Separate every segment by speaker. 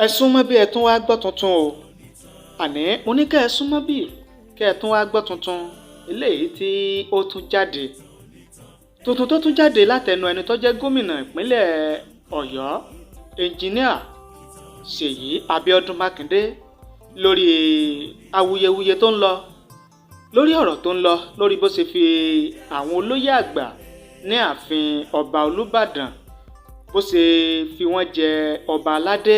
Speaker 1: Ẹ súnmọ́ bí, ẹ tún wá gbọ́ tuntun o. Àní mo ní kẹ́ ẹ súnmọ́ bí, kẹ́ ẹ tún wá gbọ́ tuntun eléyìí tí ó tún jáde, tuntun tó tún jáde látẹnu ẹni tó jẹ́ gómìnà ìpínlẹ̀ Ọ̀yọ́, Ẹnjìníà Ṣèyí Abíọ́dún Mákindé, lórí awuyewuye tó ń lọ, lórí ọ̀rọ̀ tó ń lọ lórí bó ṣe fi àwọn olóyè àgbà ní ààfin ọba Olúbàdàn, bó ṣe fi wọ́n jẹ ọba aládé,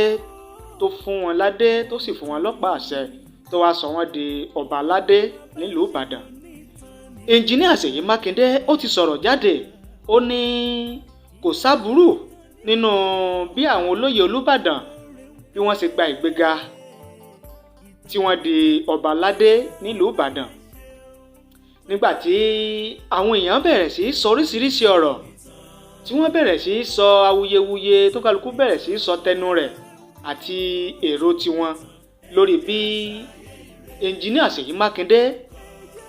Speaker 1: tó fún wọn ládé, tó sì fún wọn lọ́pàá àṣẹ, tó wáá sọ wọ́n di ọba aládé nílùú Ìbàdàn. Ẹnjìníà Ṣèyí Mákindé, ó ti sọ̀rọ̀ jáde. Ó ní kò sábúrú nínú bí àwọn olóyè Olúbàdàn bí wọ́n ṣe gba ìgbéga tí wọ́n di ọba aládé nílùú Ìbàdàn. Nígbà tí àwọn èèyàn bẹ̀rẹ̀ sí í sọ oríṣiríṣi ọ̀rọ̀, tí wọ́n bẹ̀rẹ̀ sí í sọ awuyewuye, tó kálukú bẹ̀rẹ̀ sí í sọ tẹnu rẹ̀ àti èrò tiwọn lórí bí Ẹnjìníà Ṣèyí Mákindé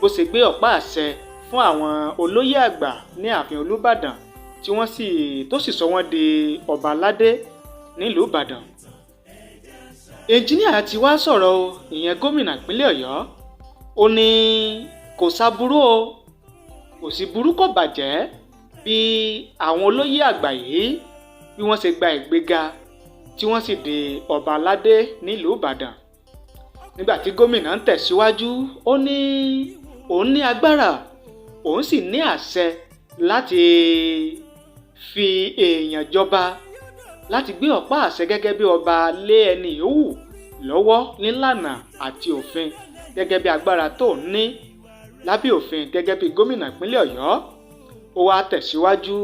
Speaker 1: bó ṣe gbé ọ̀pá àṣẹ fún àwọn olóyè àgbà ní ààfin Olúbàdàn, tí wọ́n sì tó sì sọ wọ́n di ọba aládé nílùú Ìbàdàn, ẹnjìníà ti wá sọ̀rọ̀ o. Ìyẹn gómìnà ìpínlẹ̀ Ọ̀yọ́. Ó ní kò sábúrú o, kò sí burú, kò bàjẹ́ bí àwọn olóyè àgbà yìí bí wọ́n ṣe gba ìgbéga tí wọ́n sì di ọba aládé nílùú Ìbàdàn. Nígbà tí gómìnà ń tẹ̀síwájú, ó ní òun ní agbára, òun sì ní àṣẹ láti fi èèyàn jọba, láti gbé ọ̀pá àṣẹ gẹ́gẹ́ bí ọba lé ẹni yòówù lọ́wọ́ nílànà àti òfin, gẹ́gẹ́ bí agbára tó ń ní lábẹ́ òfin gẹ́gẹ́ bí gómìnà ìpínlẹ̀ Ọ̀yọ́. Ó wá tẹ̀síwájú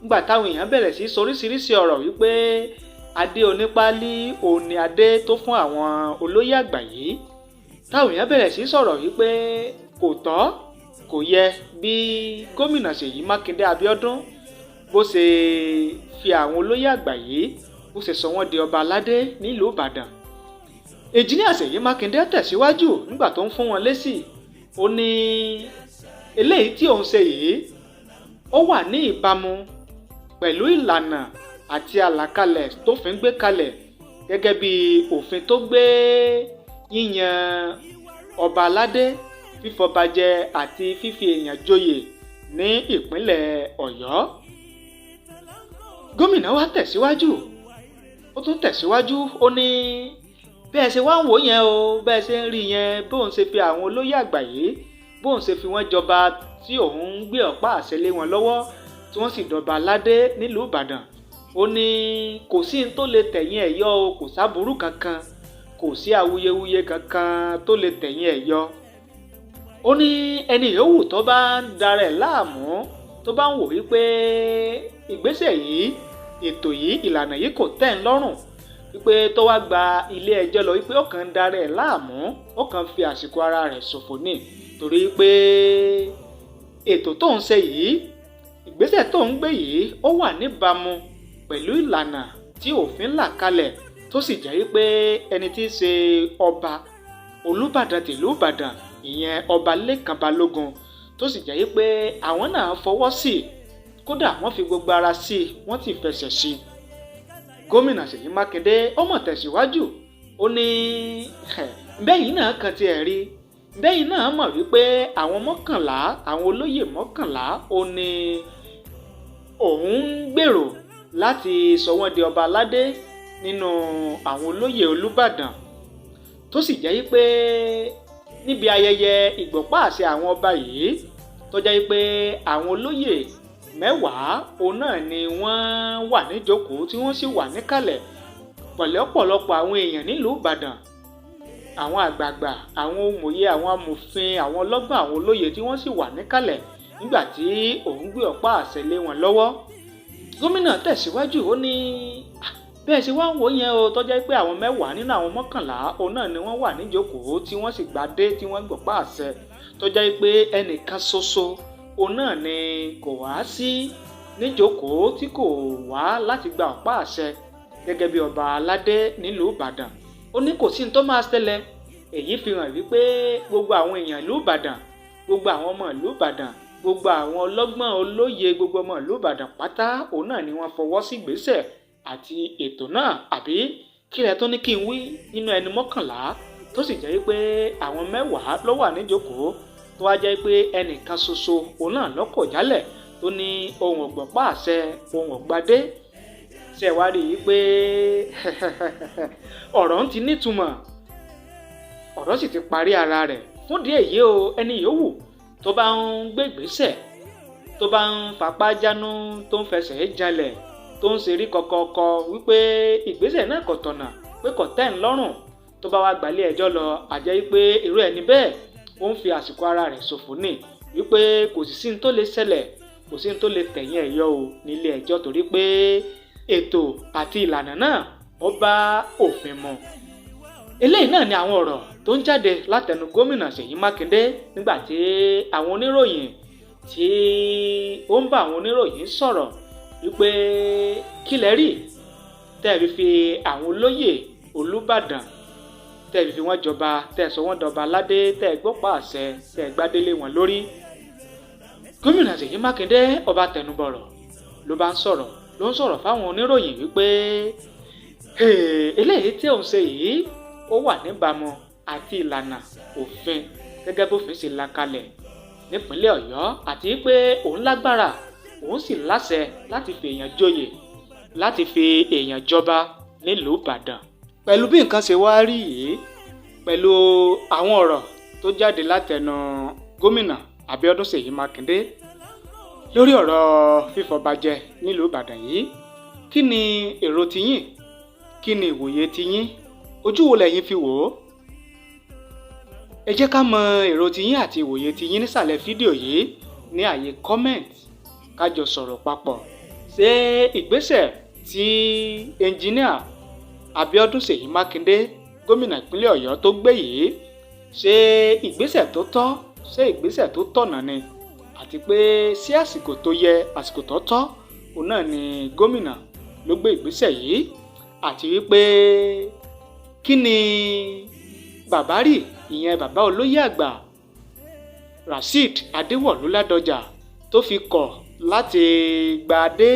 Speaker 1: nígbà táwọn èèyàn bẹ̀rẹ̀ sí sọ oríṣiríṣi ọ̀rọ̀ wípé adé onípálí òun ni adé tó fún àwọn olóyè àgbà yìí, táwọn èèyàn bẹ̀rẹ̀ sí sọ̀rọ̀ wípé kò tọ́, kò yẹ bí gómìnà Ṣèyí Mákindé Abíọ́dún bó ṣe fi àwọn olóyè àgbà yìí, bó ṣe sọ wọ́n di ọba aládé nílùú Ìbàdàn, Ẹnjìníà Ṣèyí Mákindé tẹ̀síwájú nígbà tó ń fún wọn lésì. Ó ní eléyìí tí òun ṣe yìí, ó wà ní ìbámu pẹ̀lú ìlànà àti àlàkalẹ̀ tó fi ń gbé kalẹ̀, gẹ́gẹ́ bí òfin tó gbé yíyan ọba aládé, fífọbajẹ àti fífi èèyàn joyè ní ìpínlẹ̀ Ọ̀yọ́. Gómìnà wa tẹ̀síwájú, ó tún tẹ̀síwájú. Ó ní bẹ́ẹ̀ ṣe wá ń wò yẹn o, bẹ́ẹ̀ ṣe ń rí yẹn, bóun ṣe fi àwọn olóyè àgbà yìí, bóun ṣe fi wọ́n jọba, tí òun ń gbé ọ̀pá àṣẹ lé wọn lọ́wọ́, tí wọ́n sì dọba aládé nílùú Ìbàdàn, ó ní kò sí ní tó lè tẹ̀yìn ẹ̀ yọ o. Kò sábúrú kankan, kò sí awuyewuye kankan tó lè tẹ̀yìn ẹ̀ yọ. Ó ní ẹni yòówù tó bá ń darẹ̀ láàmú, tó bá ń wò wípé ìgbésẹ̀ yìí, ètò yìí, ìlànà yìí kò tẹ́ ń lọ́rùn, wípé tó wá gba ilé ẹjọ́ lọ, wípé ó kàn ń darẹ̀ láàmú, ó kàn fi àsìkò ara rẹ̀ ṣòfò ní, torí pé ètò tó ń ṣe yìí, ìgbésẹ̀ tó ń gbé yìí, ó wà níbàámu pẹ̀lú ìlànà tí òfin là kalẹ̀, tó sì jẹ́ wípé ẹni tí í ṣe ọba Olúbàdàn tìlú Ìbàdàn, ìyẹn Ọba Lékan Balógun, tó sì jẹ́ wípé àwọn náà fọwọ́ sí i, kódà wọ́n fi gbogbo ara sí i, wọ́n sì fẹsẹ̀ sí i. Gómìnà Ṣèyí Mákindé, ó mọ̀ tẹ̀síwájú. Ó ní bẹ́yìn náà kan tiẹ̀ rí, bẹ́yìn náà mọ̀ wípé àwọn 11, àwọn olóyè 11, ó ní òun ń gbèrò láti sọ wọ́n di ọba aládé nínú àwọn olóyè Olúbàdàn, tó sì jẹ́ wípé níbi ayẹyẹ ìgbọ̀pá àṣẹ àwọn ọba yìí, tó jẹ́ wípé àwọn olóyè 10 òun náà ni wọ́n wà níjókòó, tí wọ́n sì wà níkàlẹ̀ pẹ̀lú ọ̀pọ̀lọpọ̀ àwọn èèyàn nílùú Ìbàdàn, àwọn àgbààgbà, àwọn òmòye, àwọn amòfin, àwọn ọlọ́gbọ́n, àwọn olóye, tí wọ́n sì wà níkàlẹ̀ nígbà tí òun gbé ọ̀pá àṣẹ lé wọn lọ́wọ́. Gómìnà tẹ̀síwájú, ó ní bẹ́ẹ̀ ṣe wá ń wò yẹn o, tó jẹ́ pé àwọn 10 nínú àwọn 11 òun náà ni wọ́n wà níjókòó, tí wọ́n sì gbadé, tí wọ́n gbọ̀pá àṣẹ, tó jẹ́ pé ẹnìkan ṣoṣo òun náà ni kò wá sí níjókòó, tí kò wá láti gba ọ̀pá àṣẹ gẹ́gẹ́ bí ọba aládé nílùú Ìbàdàn, ó ní kò sí ní tó máa ṣẹlẹ̀. Èyí fi hàn wípé gbogbo àwọn èèyàn ìlú Ìbàdàn, gbogbo àwọn ọmọ ìlú Ìbàdàn, gbogbo àwọn ọlọ́gbọ́n olóye, gbogbo ọmọ ìlú Ìbàdàn pátá, òun náà ni wọ́n fọwọ́ sí ìgbésẹ̀ àti ètò náà. Àbí Kí lẹ tó ní kí n wí nínú ẹni 11 tó sì jẹ́ pé àwọn 10 ló wà níjókòó, tó wá jẹ́ pé ẹnìkan ṣoṣo òun náà lọ́kọ̀ jálẹ̀ tó ní ohun ọ̀gbọ̀n pàṣẹ ohun ọ̀gbadé. Ṣe wá rí i pé ọ̀rọ̀ ń ti nítumọ̀, ọ̀rọ̀ sì ti parí ara rẹ̀. Fún díẹ̀ yìí o, ẹni yòówù tó bá ń gbégbèsè, tó bá ń fapá jánu, tó ń fẹsẹ̀ janlẹ̀, tó ń ṣerí kọkọọkọ wípé ìgbésẹ̀ náà kò tọ̀nà, pé kò tẹ́ ń lọ́rùn, tó bá wá gbalé ẹjọ́ lọ, àjẹ́ wípé irú ẹni bẹ́ẹ̀ ó ń fi àsìkò ara rẹ̀ ṣòfò ní, wípé kò sì sí ní tó lè ṣẹlẹ̀, kò sí ní tó lè tẹ̀yìn ẹ̀ yọ o nílé ẹjọ́, torí pé ètò àti ìlànà náà ó bá òfin mu. Eléyìí náà ni àwọn ọ̀rọ̀ tó ń jáde látẹnu gómìnà Ṣèyí Mákindé nígbà tí àwọn oníròyìn tí ó ń bá àwọn oníròyìn sọ̀rọ̀ wípé kí lẹ rí tẹ́ ẹ fi àwọn olóyè Olúbàdàn, tẹ́ ẹ fi wọ́n jọba, tẹ́ ẹ sọ wọ́n dọba aládé, tẹ́ ẹ gbọ́pọ̀ àṣẹ, tẹ́ ẹ gbádélé wọn lórí. Gómìnà Ṣèyí Mákindé ọba tẹnubọ̀rọ̀ ló bá ń sọ̀rọ̀, ló ń sọ̀rọ̀ fáwọn oníròyìn wípé eléyìí tí òun ṣe yìí ó wà níbàámu àti ìlànà òfin gẹ́gẹ́ bófin ṣe là kalẹ̀ nípínlẹ̀ Ọ̀yọ́, àti pé òun lágbára, òun sì láṣẹ láti fi èèyàn joyè, láti fi èèyàn jọba nílùú Ìbàdàn. Pẹ̀lú bí nǹkan ṣe wá rí yìí, pẹ̀lú àwọn ọ̀rọ̀ tó jáde látẹnu gómìnà Abíọ́dún Ṣèyí Mákindé lórí ọ̀rọ̀ fífọbajẹ nílùú Ìbàdàn yìí, kí ni èrò tiyín? Kí ni ìwòye tiyín? Ojú wo lẹ̀yin fi wò ó? Ẹ jẹ́ ká mọ èrò tiyín àti ìwòye tiyín nísàlẹ̀ fídíò yìí ní àyè comment, ká jọ sọ̀rọ̀ papọ̀. Ṣé ìgbésẹ̀ tí ẹnjìníà Abíọ́dún Ṣèyí Mákindé, gómìnà ìpínlẹ̀ Ọ̀yọ́ tó gbé yìí, ṣé ìgbésẹ̀ tó tọ́, ṣé ìgbésẹ̀ tó tọ̀nà ni? Àti pé ṣé àsìkò tó yẹ, àsìkò tó tọ́, òun náà ni gómìnà ló gbé ìgbésẹ̀ yìí? Àti wípé kí ni bàbá rí, ìyẹn bàbá olóyè àgbà Rasheed Adéwọ̀lú Ládọjà tó fi kọ̀ láti gba adé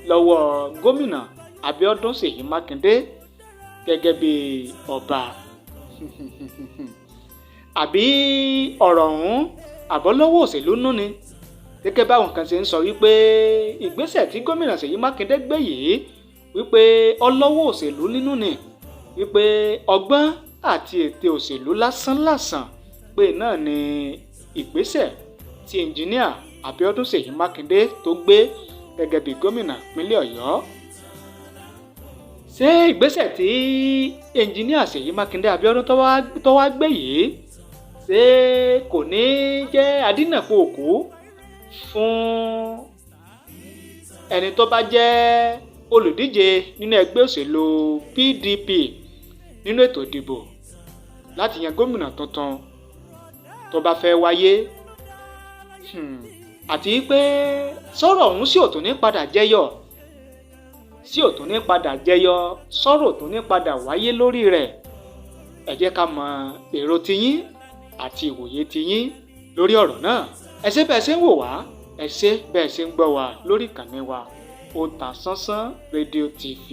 Speaker 1: lọ́wọ́ gómìnà Abíọ́dún Ṣèyí Mákindé gẹ́gẹ́ bí ọba? Àbí ọ̀rọ̀ ọ̀hún àbọ̀lọ́wọ́ òṣèlú nú ni? Gẹ́gẹ́ báwọn kan ṣe ń sọ wípé ìgbésẹ̀ tí gómìnà Ṣèyí Mákindé gbé yìí wípé ọlọ́wọ́ òṣèlú nínú ni, wípé ọgbọ́n àti ète òṣèlú lásánlàsàn pé náà ni ìgbésẹ̀ tí ẹnjìníà Abíọ́dún Ṣèyí Mákindé tó gbé gẹ́gẹ́ bí gómìnà ìpínlẹ̀ Ọ̀yọ́. Ṣé ìgbésẹ̀ tí ẹnjìníà Ṣèyí Mákindé Abíọ́dún tó wá gbé yìí, ṣé kò ní jẹ́ adínàpọ̀ òkú fún ẹni tó bá jẹ́ olùdíje nínú ẹgbẹ́ òṣèlú PDP nínú ètò ìdìbò láti yan gómìnà tuntun tó bá fẹ́ wáyé? Àti pé sọ̀rọ̀ ọ̀hún sí òtún ní padà jẹyọ, sí òtún ní padà jẹyọ, sọ̀rọ̀ òtún ní padà wáyé lórí rẹ̀. Ẹ jẹ́ ká mọ èrò tiyín àti ìwòye tiyín lórí ọ̀rọ̀ náà. Ẹ ṣé bẹ́ẹ̀ ṣe ń wò wá, ẹ ṣé bẹ́ẹ̀ ṣe ń gbọ́ wá lórí ìkànnì wa Otasansan Rédíò TV.